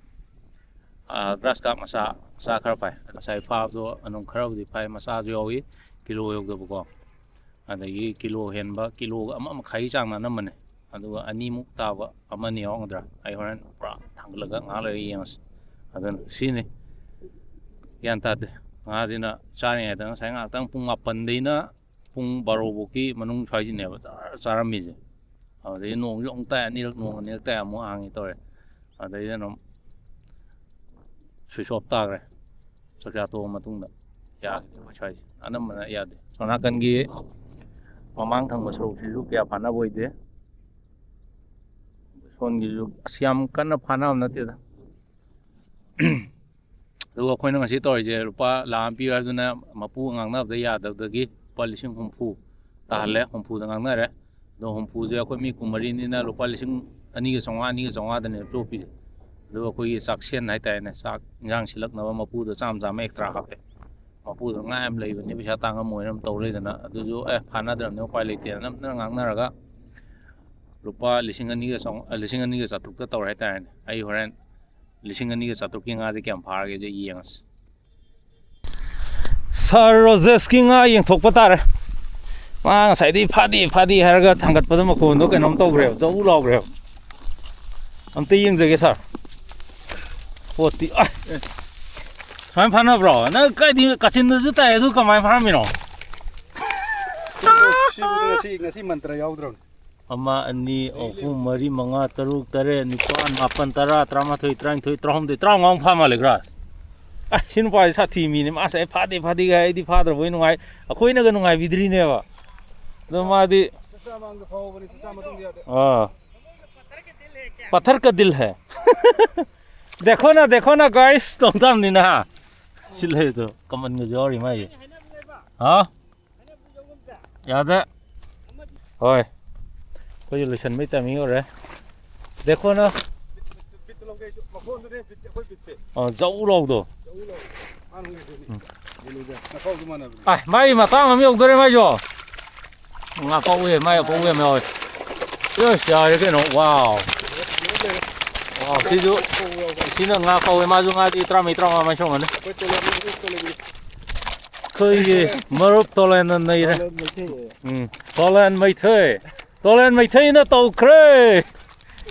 ꯑ, ꯒ꯭ꯔꯥꯁ ꯀꯥꯞ ꯃꯆꯥ, ꯃꯆꯥ ꯈꯔ ꯐꯥꯏ꯫ ꯉꯁꯥꯏ ꯐꯥꯕꯗꯣ ꯑꯗꯨꯝ ꯈꯔꯕꯨꯗꯤ ꯐꯥꯏ, ꯃꯆꯥꯁꯨ ꯌꯥꯎꯏ, ꯀꯤꯂꯣ ꯌꯧꯗꯕꯀꯣ꯫ ꯑꯗꯒꯤ ꯀꯤꯂꯣ ꯍꯦꯟꯕ, ꯀꯤꯂꯣꯒ ꯑꯃ ꯃꯈꯥꯏ ꯆꯥꯡ ꯅꯥꯟꯅꯕꯅꯦ꯫ ꯑꯗꯨꯒ ꯑꯅꯤꯃꯨꯛ ꯇꯥꯕ ꯑꯃꯅꯤ ꯌꯥꯎꯔꯝꯒꯗ꯭ꯔꯥ, ꯑꯩ ꯍꯣꯔꯦꯟ ꯄꯨꯔꯥ ꯊꯥꯡꯒꯠꯂꯒ ꯉꯥꯏꯍꯥꯛ ꯂꯩꯔꯒ ꯌꯦꯡꯉꯁꯤ꯫ ꯑꯗꯨꯅ ꯁꯤꯅꯤ, ꯒ꯭ꯌꯥꯟ ꯇꯥꯗꯦ꯫ ꯉꯥꯁꯤꯅ ꯆꯥꯔꯤꯉꯩꯗ ꯉꯁꯥꯏ ꯉꯥꯏꯍꯥꯛꯇꯪ ꯄꯨꯡ ꯃꯥꯄꯟꯗꯩꯅ ꯄꯨꯡ ꯕꯥꯔꯣ ꯐꯥꯎꯒꯤ ꯃꯅꯨꯡ ꯁ꯭ꯋꯥꯏꯁꯤꯅꯦꯕ ꯆꯥꯔ-, ꯆꯥꯔꯝꯃꯤꯁꯦ꯫ ꯑꯗꯨꯗꯒꯤ ꯅꯣꯡꯁꯨ ꯑꯃꯨꯛ ꯇꯥꯏ, ꯑꯅꯤꯔꯛ, ꯅꯣꯡ ꯑꯅꯤꯔꯛ ꯇꯥꯏ, ꯑꯃꯨꯛ ꯍꯥꯡꯉꯤ ꯇꯧꯔꯦ꯫ ꯑꯗꯩꯗꯤ ꯑꯗꯨꯝ ꯁ꯭ꯋꯤꯆ ꯑꯣꯐ ꯇꯥꯈ꯭ꯔꯦ꯫ ꯆꯥꯛꯆꯥ ꯇꯣꯛꯑ ꯃꯇꯨꯡꯗ ꯌꯥꯈꯤꯗꯦ ꯑꯩꯈꯣꯏ ꯁ꯭ꯋꯥꯏꯁꯦ꯫ ꯑꯅꯝꯕꯅ ꯌꯥꯗꯦ꯫ ꯁꯣꯝ ꯅꯥꯀꯟꯒꯤ ꯃꯃꯥꯡ ꯊꯪꯕ ꯁꯔꯨꯛꯁꯤꯁꯨ ꯀꯌꯥ ꯐꯥꯅꯕ ꯑꯣꯏꯗꯦ꯫ ꯁꯣꯝꯒꯤꯁꯨ ꯑꯁ ꯌꯥꯝ ꯀꯟꯅ ꯐꯥꯅꯕ ꯅꯠꯇꯦꯗ꯫ ꯑꯗꯨꯒ ꯑꯩꯈꯣꯏꯅ ꯉꯁꯤ ꯇꯧꯔꯤꯁꯦ, ꯂꯨꯄꯥ ꯂꯥꯈ ꯑꯃ ꯄꯤꯌꯨ ꯍꯥꯏꯕꯗꯨꯅ ꯃꯄꯨ ꯉꯥꯡꯅꯕꯗ ꯌꯥꯗꯕꯗꯒꯤ ꯂꯨꯄꯥ ꯂꯤꯁꯤꯡ ꯍꯨꯝꯐꯨ ꯇꯥꯍꯜꯂꯦ, ꯍꯨꯝꯐꯨꯗ ꯉꯥꯡꯅꯔꯦ꯫ ꯑꯗꯣ ꯍꯨꯝꯐꯨꯁꯦ ꯑꯩꯈꯣꯏ ꯃꯤ ꯀꯨꯟꯃꯔꯤꯅꯤꯅ ꯂꯨꯄꯥ ꯂꯤꯁꯤꯡ ꯑꯅꯤꯒ ꯆꯥꯝꯃꯉꯥ, ꯑꯅꯤꯒ ꯆꯥꯝꯃꯉꯥꯗꯅꯦꯕ ꯆꯣꯞꯄꯤꯁꯦ꯫ ꯑꯗꯨꯒ ꯑꯩꯈꯣꯏꯒꯤ ꯆꯥꯛꯁꯦꯟ ꯍꯥꯏꯇꯥꯔꯦꯅꯦ, ꯆꯥꯛ ꯏꯟꯖꯥꯡ ꯁꯤꯜꯂꯛꯅꯕ ꯃꯄꯨꯗ ꯆꯥꯝꯃ ꯆꯥꯝꯃ ꯑꯦꯛꯁꯇ꯭ꯔꯥ ꯍꯥꯞꯄꯦ꯫ ꯃꯄꯨꯗꯣ ꯉꯥ ꯌꯥꯝ ꯂꯩꯕꯅꯤ, ꯄꯩꯁꯥ ꯇꯥꯡꯉꯝꯃꯣꯏꯅ ꯑꯗꯨꯝ ꯇꯧ ꯂꯩꯗꯅ, ꯑꯗꯨꯁꯨ ꯑꯦ ꯐꯥꯅꯗ꯭ꯔꯕꯅꯤꯅ ꯎꯄꯥꯏ ꯂꯩꯇꯦꯅ ꯅꯝꯗꯅ ꯉꯥꯡꯅꯔꯒ ꯂꯨꯄꯥ ꯂꯤꯁꯤꯡ ꯑꯅꯤꯒ ꯆꯥꯝꯃꯉꯥ, ꯂꯤꯁꯤꯡ ꯑꯅꯤꯒ ꯆꯥꯇ꯭ꯔꯨꯛꯇ ꯇꯧꯔꯦ ꯍꯥꯏꯇꯥꯔꯦꯅꯦ꯫ ꯑꯩ ꯍꯣꯔꯦꯟ ꯂꯤꯁꯤꯡ ꯑꯅꯤꯒ ꯆꯥꯇ꯭ꯔꯨꯛꯀꯤ ꯉꯥꯁꯦ ꯀꯌꯥꯝ ꯐꯥꯔꯒꯦꯁꯦ ꯌꯦꯡꯉꯁꯤ꯫ ꯁꯥꯔ ꯔꯣꯖꯦꯁꯀꯤ ꯉꯥ ꯌꯦꯡꯊꯣꯛꯄ ꯇꯥꯔꯦ꯫ ꯃꯥ ꯉꯁꯥꯏꯗꯤ ꯐꯥꯗꯦ ꯐꯥꯗꯦ ꯍꯥꯏꯔꯒ ꯊꯥꯡꯒꯠꯄꯗ ꯃꯈꯣꯟꯗꯣ ꯀꯩꯅꯣꯝ ꯇꯧꯈ꯭ꯔꯦꯕ, ꯖꯧ ꯂꯥꯎꯈ꯭ꯔꯦꯕ꯫ ꯑꯝꯇ ꯌꯦꯡꯖꯒꯦ ꯁꯥꯔ꯫ ꯄꯣꯠꯇꯤ ꯑꯥꯏ! ꯁꯨꯃꯥꯏꯅ ꯐꯥꯅꯕ꯭ꯔꯣ? ꯅꯪ ꯀꯥꯏꯗꯤ ꯀꯥꯆꯤꯟꯗꯁꯨ ꯇꯥꯏ, ꯑꯗꯨ ꯀꯃꯥꯏꯅ ꯐꯥꯔꯝꯃꯤꯅꯣ? ꯁꯤꯕꯨꯗꯤ ꯉꯁꯤ ꯉꯁꯤ ꯃꯟꯇ꯭ꯔ ꯌꯥꯎꯗ꯭ꯔꯕꯅꯤ꯫ ꯑꯃ, ꯑꯅꯤ, ꯑꯍꯨꯝ, ꯃꯔꯤ, ꯃꯉꯥ, ꯇꯔꯨꯛ, ꯇꯔꯦꯠ, ꯅꯤꯄꯥꯜ, ꯃꯥꯄꯜ, ꯇꯔꯥ, ꯇꯔꯥꯃꯥꯊꯣꯏ, ꯇꯔꯥꯅꯤꯊꯣꯏ, ꯇꯔꯥꯍꯨꯝꯗꯣꯏ, ꯇꯔꯥꯃꯉꯥꯃꯨꯛ ꯐꯥ ꯃꯥꯜꯂꯦ ꯒ꯭ꯔꯥꯁ꯫ ꯑꯁ, ꯁꯤ ꯅꯨꯄꯥꯁꯤ ꯁꯥꯊꯤ ꯃꯤꯅꯤ꯫ ꯃꯥ ꯉꯁꯥꯏ ꯐꯥꯗꯦ ꯐꯥꯗꯦꯒ ꯍꯥꯏꯗꯤ ꯐꯥꯗ꯭ꯔꯕꯣꯏ ꯅꯨꯡꯉꯥꯏ, ꯑꯩꯈꯣꯏꯅꯒ ꯅꯨꯡꯉꯥꯏꯕꯤꯗ꯭ꯔꯤꯅꯦꯕ꯫ ꯑꯗꯣ ꯃꯥꯗꯤ ꯆꯥꯛꯆꯥ ꯃꯥꯡꯗ ꯐꯥꯎꯕꯅꯤ, ꯆꯥꯛꯆꯥ ꯃꯇꯨꯡꯗ ꯌꯥꯗꯦ꯫ ꯑꯥ꯫ ꯄꯊꯔ ꯀ ꯗꯤꯜ ꯍꯦ꯫ ꯗꯦꯈꯣ ꯅ, ꯗꯦꯈꯣ ꯅ, ꯒꯥꯏꯁ, ꯇꯧ ꯇꯥꯕꯅꯤꯅ꯫ ꯁꯤ ꯂꯩꯗꯣ ꯀꯃꯟꯒꯁꯨ ꯌꯥꯎꯔꯤ ꯃꯥꯒꯤ꯫ ꯍꯥ? ꯌꯥꯗꯦ꯫ ꯍꯣꯏ꯫ ꯑꯩꯈꯣꯏꯁꯨ ꯂꯣꯏꯁꯟꯕꯩ ꯇꯥꯏꯃꯤꯡ ꯌꯧꯔꯦ꯫ ꯗꯦꯈꯣꯅ꯫ ꯕꯤꯠꯇ ꯂꯧꯒꯦ ꯑꯩꯁꯨ꯫ ꯃꯈꯣꯟꯗꯨꯅꯦ ꯕꯤꯠ, ꯑꯩꯈꯣꯏ ꯕꯤꯠꯁꯦ꯫ ꯑ, ꯖꯧ ꯂꯥꯎꯗꯣ꯫ ꯃꯥꯅ ꯍꯧꯖꯤꯛ ꯎꯝ꯫ ꯅꯈꯥꯎꯁꯨ ꯃꯥꯟꯅꯕꯅꯤ꯫ ꯑꯥꯏ, ꯃꯥꯏ ꯃꯇꯥꯡ ꯑꯃ ꯌꯧꯗꯣꯔꯦ ꯃꯥꯏꯁꯨ꯫ ꯉꯥ ꯀꯧꯋꯦ, ꯃꯥꯏ ꯑꯀꯧꯕ ꯌꯥꯝ ꯌꯥꯎꯋꯦ꯫ ꯑꯁ, ꯌꯥꯔꯦ ꯀꯩꯅꯣ꯫ ꯋꯥꯎ꯫ ꯋꯥꯎ, ꯁꯤꯁꯨ, ꯁꯤꯅ ꯉꯥ ꯀꯧꯋꯦ꯫ ꯃꯥꯁꯨ ꯉꯥꯗꯤ ꯇꯔꯥꯃꯔꯤ, ꯇꯔꯥꯃꯉꯥ ꯃꯥꯏ ꯁꯧꯔꯝꯒꯅꯤ꯫ ꯑꯩꯈꯣꯏ ꯇꯣꯂꯣꯞ, ꯑꯩꯈꯣꯏ ꯇꯣꯂꯣꯞ꯫ ꯑꯩꯈꯣꯏꯒꯤ ꯃꯔꯨꯞ ꯇꯣꯂꯦꯟꯅ ꯅꯩꯔꯦ꯫ ꯎꯝ꯫ ꯇꯣꯂꯦꯟ ꯃꯩꯊꯩ꯫ ꯇꯣꯂꯦꯟ ꯃꯩꯊꯩꯅ ꯇꯧꯈ꯭ꯔꯦ꯫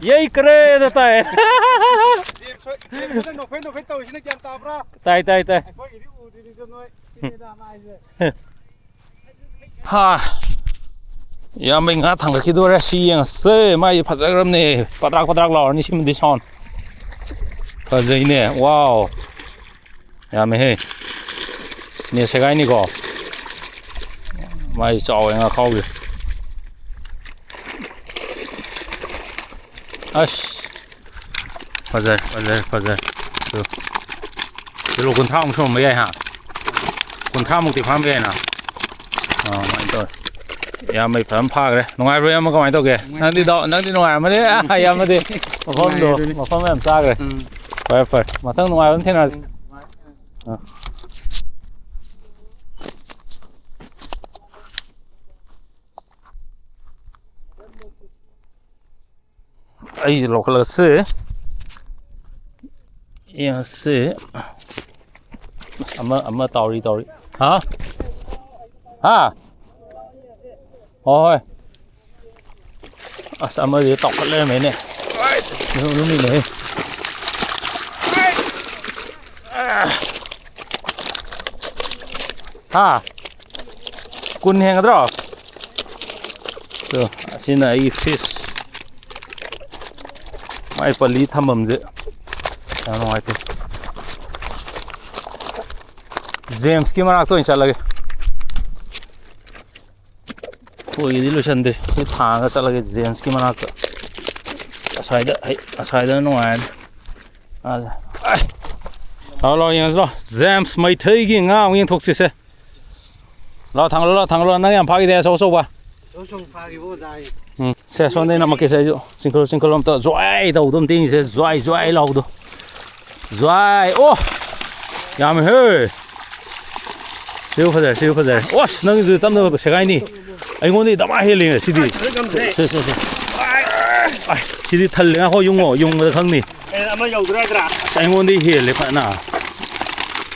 ꯌꯩꯈ꯭ꯔꯦꯅ ꯇꯥꯏ꯫ ꯖꯦꯝꯁ ꯍꯣꯏ, ꯖꯦꯝꯁ ꯍꯣꯏꯅ ꯅꯣꯛꯐꯦꯠ ꯅꯣꯛꯐꯦꯠ ꯇꯧꯔꯤꯁꯤꯅ ꯒ꯭ꯌꯥꯟ ꯇꯥꯕ꯭ꯔꯥ? ꯇꯥꯏ, ꯇꯥꯏ, ꯇꯥꯏ꯫ ꯑꯩꯈꯣꯏꯒꯤꯗꯤ ꯎꯗ꯭ꯔꯤꯗꯣ ꯅꯣꯏ꯫ ꯁꯤꯅꯤꯗ ꯃꯥ ꯍꯥꯏꯁꯦ꯫ ꯍꯥ꯫ ꯏꯌꯥꯝꯕꯩ ꯉꯥ ꯊꯥꯡꯒꯠꯈꯤꯗꯣꯔꯦ꯫ ꯁꯤ ꯌꯦꯡꯉꯁꯦ꯫ ꯃꯥꯏꯁꯦ ꯐꯖꯈ꯭ꯔꯕꯅꯦ꯫ ꯄꯗ꯭ꯔꯥꯛ ꯄꯗ꯭ꯔꯥꯛ ꯂꯥꯎꯔꯅꯤ ꯁꯤꯃꯗꯤ ꯁꯥꯎꯟ꯫ ꯐꯖꯩꯅꯦ꯫ ꯋꯥꯎ꯫ ꯌꯥꯝꯃꯦꯍꯦ꯫ ꯅꯦꯠ ꯁꯦꯒꯥꯏꯅꯤꯀꯣ꯫ ꯃꯥꯏ ꯆꯥꯎꯋꯦ ꯉꯥꯈꯥꯎꯁꯦ꯫ ꯑꯁ꯫ ꯐꯖꯩ, ꯐꯖꯩ, ꯐꯖꯩ꯫ ꯇꯨ꯫ ꯀꯤꯂꯣ ꯀꯨꯟꯊ꯭ꯔꯥꯃꯨꯛ ꯁꯨꯔꯝꯕ ꯌꯥꯏ ꯍꯥ? ꯀꯨꯟꯊ꯭ꯔꯥꯃꯨꯛꯇꯤ ꯐꯥꯔꯝꯕ ꯌꯥꯏꯅ? ꯑꯥ, ꯑꯗꯨꯃꯥꯏꯅ ꯇꯧꯋꯦ꯫ ꯏꯌꯥꯝꯕꯩ ꯐꯖꯅ ꯐꯥꯈ꯭ꯔꯦ꯫ ꯅꯨꯡꯉꯥꯏꯕ꯭ꯔꯣ ꯏꯌꯥꯝꯕ? ꯀꯃꯥꯏꯅ ꯇꯧꯒꯦ? ꯅꯪꯗꯤ ꯗꯥꯎ-, ꯅꯪꯗꯤ ꯅꯨꯡꯉꯥꯏꯔꯝꯃꯅꯤ꯫ ꯑꯥ, ꯏꯌꯥꯝꯕꯗꯤ ꯃꯐꯝꯗꯣ, ꯅꯨꯡꯉꯥꯏ ꯑꯗꯨꯅꯤ꯫ ꯃꯐꯝ ꯌꯥꯝ ꯆꯥꯈ꯭ꯔꯦ꯫ ꯎꯝ꯫ ꯐꯔꯦ, ꯐꯔꯦ꯫ ꯃꯊꯪ ꯅꯨꯡꯉꯥꯏꯕ ꯑꯃ ꯊꯦꯡꯅꯔꯁꯤ꯫ ꯎꯝ꯫ ꯑꯥ꯫ ꯑꯩꯁꯦ ꯂꯧꯈꯠꯂꯁꯤ꯫ ꯌꯦꯡꯉꯁꯤ꯫ ꯑꯃ, ꯑꯃ ꯇꯥꯎꯔꯤ, ꯇꯥꯎꯔꯤ꯫ ꯍꯥ? ꯍꯥ? ꯍꯣꯏ, ꯍꯣꯏ꯫ ꯑꯁ, ꯑꯃꯗꯤ ꯇꯥꯎꯈꯠ ꯂꯩꯔꯝꯃꯦꯅꯦ꯫ ꯅꯨ-, ꯅꯨꯃꯤꯠꯅꯦꯍꯦ꯫ ꯍꯥ? ꯀꯨꯟ ꯍꯦꯟꯒꯗ꯭ꯔꯣ? ꯇꯣ, ꯑꯁꯤꯅ ꯑꯩꯒꯤ fish꯫ ꯃꯥꯏ ꯄꯜꯂꯤ ꯊꯝꯐꯝꯁꯦ ꯌꯥꯝ ꯅꯨꯡꯉꯥꯏꯇꯦ꯫ ꯖꯦꯝꯁꯀꯤ ꯃꯅꯥꯛꯇ ꯑꯣꯏꯅ ꯆꯠꯂꯒꯦ꯫ ꯑꯩꯈꯣꯏꯒꯤꯗꯤ ꯂꯣꯏꯁꯟꯗ꯭ꯔꯤ꯫ ꯁꯤ ꯊꯥꯡꯉꯒ ꯆꯠꯂꯒꯦ ꯖꯦꯝꯁꯀꯤ ꯃꯅꯥꯛꯇ꯫ ꯑꯁ꯭ꯋꯥꯏꯗ, ꯑꯩ, ꯑꯁ꯭ꯋꯥꯏꯗꯅ ꯅꯨꯡꯉꯥꯏꯔꯅꯤ꯫ ꯑꯁ, ꯑꯥꯏ! ꯂꯥꯛꯑꯣ, ꯂꯥꯛꯑꯣ, ꯌꯦꯡꯉꯁꯤ ꯂꯥꯛꯑꯣ꯫ ꯖꯦꯝꯁ ꯃꯩꯊꯩꯒꯤ ꯉꯥ ꯑꯃꯨꯛ ꯌꯦꯡꯊꯣꯛꯁꯤꯁꯦ꯫ ꯂꯥꯛꯑꯣ, ꯊꯥꯡꯒꯠꯂꯣ, ꯂꯥꯛꯑꯣ, ꯊꯥꯡꯒꯠꯂꯣ꯫ ꯅꯪ ꯌꯥꯝ ꯐꯥꯈꯤꯗꯥꯏ ꯑꯆꯧ ꯑꯆꯧꯕ? ꯑꯆꯧ ꯑꯆꯧꯕ ꯐꯥꯈꯤꯕ ꯑꯣꯖꯥ ꯑꯩ꯫ ꯎꯝ, ꯁꯦ, ꯁꯣꯝꯗꯩ ꯅꯝꯃꯛꯀꯦꯁꯦ ꯑꯩꯁꯨ꯫ ꯆꯤꯡꯈꯠꯂꯣ, ꯆꯤꯡꯈꯠꯂꯣ ꯑꯝꯇ꯫ ꯖ꯭ꯋꯥꯏ ꯇꯧꯕꯗꯣ ꯑꯝꯇ ꯌꯦꯡꯁꯦ꯫ ꯖ꯭ꯋꯥꯏ, ꯖ꯭ꯋꯥꯏ ꯂꯥꯎꯕꯗꯣ꯫ ꯖ꯭ꯋꯥꯏ! ꯑꯣ! ꯌꯥꯝꯃꯦꯍꯦ! ꯁꯤꯕꯨ ꯐꯖꯔꯦ, ꯁꯤꯕꯨ ꯐꯖꯔꯦ꯫ ꯑꯁ, ꯅꯪꯒꯤꯗꯨꯗꯤ ꯇꯞꯅ ꯁꯦꯒꯥꯏꯅꯤ꯫ ꯑꯩꯉꯣꯟꯗꯒꯤ ꯗꯃꯥ ꯍꯦꯜꯂꯤꯅꯦ ꯁꯤꯗꯤ꯫ ꯁꯦ, ꯁꯦ, ꯁꯦ꯫ ꯑꯥꯏ, ꯁꯤꯗꯤ ꯊꯜꯂꯦ꯫ ꯉꯥꯏꯈꯣ, ꯌꯨꯡꯉꯣ, ꯌꯨꯡꯕꯗ ꯈꯪꯅꯤ꯫ ꯑꯦ, ꯑꯃ ꯌꯧꯗ꯭ꯔꯥ ꯍꯥꯏꯗ꯭ꯔꯥ? ꯑꯁ, ꯑꯩꯉꯣꯟꯗꯒꯤ ꯍꯦꯜꯂꯦ ꯐꯖꯅ꯫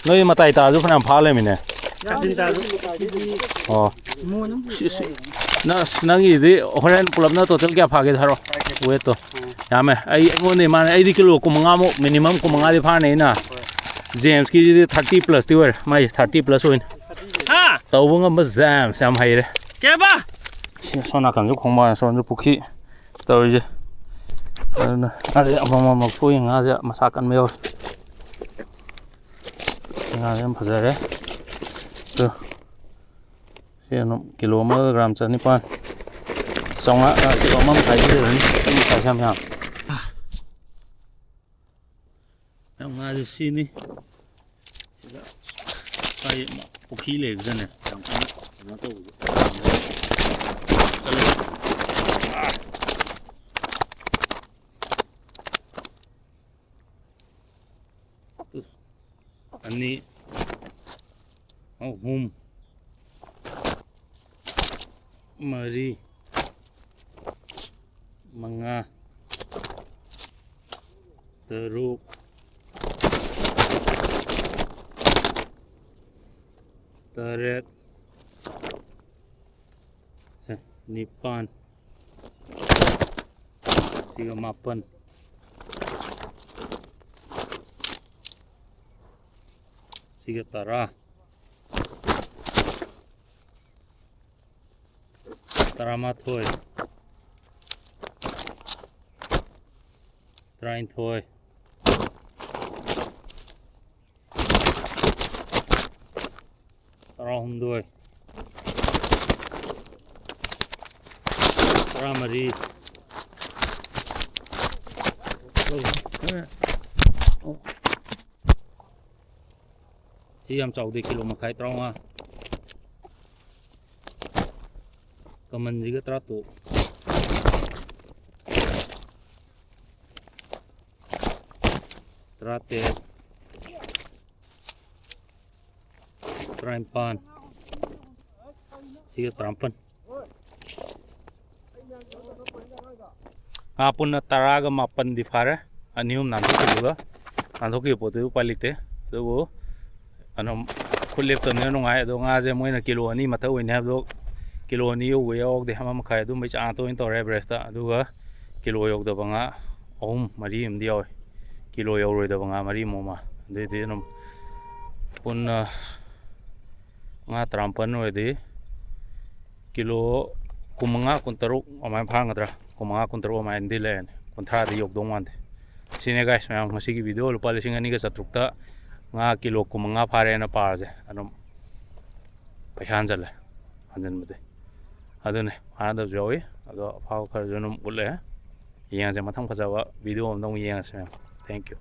ꯅꯣꯏ ꯃꯇꯥꯏ ꯇꯥꯔꯁꯨ ꯐꯅꯌꯥꯝ ꯐꯥ ꯂꯩꯔꯝꯃꯤꯅꯦ꯫ ꯀꯥꯆꯤꯟ ꯇꯥꯔꯁꯨ꯫ ꯑꯣ꯫ ꯁꯤ, ꯁꯤ꯫ ꯅꯪ, ꯑꯁ, ꯅꯪꯒꯤꯗꯤ ꯍꯣꯔꯦꯟ ꯄꯨꯂꯞꯅ total ꯀꯌꯥ ꯐꯥꯒꯦ ꯍꯥꯏꯔꯣ? Weightꯇꯣ꯫ ꯌꯥꯝꯃꯦ꯫ ꯑꯩ, ꯑꯩꯉꯣꯟꯗ ꯏꯃꯥꯅ, ꯑꯩꯗꯤ ꯀꯤꯂꯣ ꯀꯨꯟꯃꯉꯥꯃꯨꯛ, minimum ꯀꯨꯟꯃꯉꯥꯗꯤ ꯐꯥꯔꯅꯤ ꯑꯩꯅ꯫ ꯖꯦꯝꯁꯀꯤꯁꯤꯗꯤ thirty plusꯇꯤ ꯑꯣꯏꯔꯦ꯫ ꯃꯥꯏ thirty plus ꯑꯣꯏꯅ꯫ ꯍꯥ? ꯇꯧꯕ ꯉꯝꯕ ꯖꯦꯝꯁ ꯌꯥꯝ ꯍꯩꯔꯦ꯫ ꯀꯩꯕ? ꯁꯤ ꯑꯁꯣꯝ ꯅꯥꯀꯟꯁꯨ ꯈꯣꯡꯕꯥꯟ, ꯑꯁꯣꯝꯁꯨ ꯄꯨꯈ꯭ꯔꯤ ꯇꯧꯔꯤꯁꯦ꯫ ꯑꯗꯨꯅ ꯉꯥꯁꯦ ꯑꯃꯃꯝ ꯂꯧꯊꯣꯛꯑ ꯉꯥꯁꯦ ꯃꯁꯥ ꯀꯟꯕ ꯌꯥꯎꯔꯦ꯫ ꯉꯥꯁꯦ ꯌꯥꯝ ꯐꯖꯔꯦ꯫ ꯑꯗꯨ ꯁꯤ ꯑꯗꯨꯝ ꯀꯤꯂꯣ ꯑꯃꯒ ꯒ꯭ꯔꯥꯝ ꯆꯅꯤꯄꯥꯟ, ꯆꯥꯝꯃꯉꯥ, ꯑ, ꯀꯤꯂꯣ ꯑꯃ ꯃꯈꯥꯏꯗꯤ ꯂꯩꯔꯅꯤ꯫ ꯆꯅꯤ ꯃꯈꯥꯏꯁꯦ ꯌꯥꯝ ꯌꯥꯝ꯫ ꯌꯥꯝ ꯉꯥꯁꯦ ꯁꯤꯅꯤ꯫ ꯁ꯭ꯋꯥꯏ ꯄꯨꯈ꯭ꯔꯤ ꯂꯩꯕꯗꯅꯦ ꯌꯥꯝ ꯀꯟꯅ ꯀꯩꯅꯣ ꯇꯧꯕꯁꯦ꯫ ꯑꯅꯤ, ꯑꯍꯨꯝ, ꯃꯔꯤ, ꯃꯉꯥ, ꯇꯔꯨꯛ, ꯇꯔꯦꯠ, ꯁꯦ, ꯅꯤꯄꯥꯟ, ꯁꯤꯒ ꯃꯥꯄꯟ, ꯁꯤꯒ ꯇꯔꯥ, ꯇꯔꯥꯃꯥꯊꯣꯏ, ꯇꯔꯥꯅꯤꯊꯣꯏ, ꯇꯔꯥꯍꯨꯝꯗꯣꯏ, ꯇꯔꯥꯃꯔꯤ꯫ ꯁꯤ ꯌꯥꯝ ꯆꯥꯎꯗꯦ, ꯀꯤꯂꯣ ꯃꯈꯥꯏ, ꯇꯔꯥꯃꯉꯥ꯫ ꯀꯃꯟꯁꯤꯒ ꯇꯔꯥꯇꯔꯨꯛ, ꯇꯔꯥꯇꯔꯦꯠ, ꯇꯔꯥꯅꯤꯄꯥꯟ, ꯁꯤꯒ ꯇꯔꯥꯃꯥꯄꯟ꯫ ꯉꯥ ꯄꯨꯟꯅ ꯇꯔꯥꯒ ꯃꯥꯄꯟꯗꯤ ꯐꯥꯔꯦ, ꯑꯅꯤ ꯑꯍꯨꯝ ꯅꯥꯟꯊꯣꯛꯈꯤꯕꯒ꯫ ꯅꯥꯟꯊꯣꯛꯈꯤꯕ ꯄꯣꯠꯇꯨꯗꯤ ꯎꯄꯥꯏ ꯂꯩꯇꯦ꯫ ꯑꯗꯨꯕꯨ ꯀꯩꯅꯣ, ꯈꯨꯠ ꯂꯦꯞꯇꯕꯅꯤꯅ ꯅꯨꯡꯉꯥꯏ꯫ ꯑꯗꯣ ꯉꯥꯁꯦ ꯃꯣꯏꯅ ꯀꯤꯂꯣ ꯑꯅꯤ ꯃꯊꯛ ꯑꯣꯏꯅꯤ ꯍꯥꯏꯕꯗꯣ, ꯀꯤꯂꯣ ꯑꯅꯤ ꯌꯧꯕ ꯌꯥꯎꯗꯦ, ꯑꯃ ꯃꯈꯥꯏ ꯑꯗꯨꯝꯕꯩ ꯆꯥꯡ ꯉꯥꯛꯇ ꯑꯣꯏꯅ ꯇꯧꯔꯦ ꯑꯦꯚꯔꯦꯖꯇ꯫ ꯑꯗꯨꯒ ꯀꯤꯂꯣ ꯌꯧꯗꯕ ꯉꯥ ꯑꯍꯨꯝ ꯃꯔꯤ ꯑꯃꯗꯤ ꯌꯥꯎꯋꯤ, ꯀꯤꯂꯣ ꯌꯧꯔꯣꯏꯗꯕ ꯉꯥ ꯃꯔꯤ ꯑꯃ ꯑꯃ꯫ ꯑꯗꯨꯏꯗꯤ ꯑꯗꯨꯝ ꯄꯨꯟꯅ ꯉꯥ ꯇꯔꯥꯃꯥꯄꯟ ꯑꯣꯏꯔꯗꯤ ꯀꯤꯂꯣ ꯀꯨꯟꯃꯉꯥ, ꯀꯨꯟꯇꯔꯨꯛ ꯑꯗꯨꯃꯥꯏꯅ ꯐꯥꯔꯝꯒꯗ꯭ꯔꯥ, ꯀꯨꯟꯃꯉꯥ, ꯀꯨꯟꯇꯔꯨꯛ ꯑꯗꯨꯃꯥꯏꯅꯗꯤ ꯂꯩꯔꯅꯤ, ꯀꯨꯟꯊ꯭ꯔꯥꯗꯤ ꯌꯧꯗꯧ ꯃꯥꯟꯗꯦ꯫ ꯁꯤꯅꯦ guys ꯃꯌꯥꯝ, ꯉꯁꯤꯒꯤ video ꯂꯨꯄꯥ ꯂꯤꯁꯤꯡ ꯑꯅꯤꯒ ꯆꯥꯇ꯭ꯔꯨꯛꯇ ꯉꯥ ꯀꯤꯂꯣ ꯀꯨꯟꯃꯉꯥ ꯐꯥꯔꯦꯅ ꯄꯥꯔꯁꯦ꯫ ꯑꯗꯨꯝ ꯄꯩꯁꯥ ꯍꯟꯖꯜꯂꯦ, ꯍꯟꯖꯟꯕꯗꯤ꯫ ꯑꯗꯨꯅꯦ, ꯐꯥꯅꯗꯕꯁꯨ ꯌꯥꯎꯏ꯫ ꯑꯗꯣ ꯑꯐꯥꯕ ꯈꯔꯁꯨ ꯑꯗꯨꯝ ꯎꯠꯂꯛꯑꯦ꯫ ꯌꯦꯡꯉꯁꯦ, ꯃꯊꯪ ꯐꯖꯕ video ꯑꯝꯗ ꯑꯃꯨꯛ ꯌꯦꯡꯉꯁꯦ ꯃꯌꯥꯝ꯫ Thank you꯫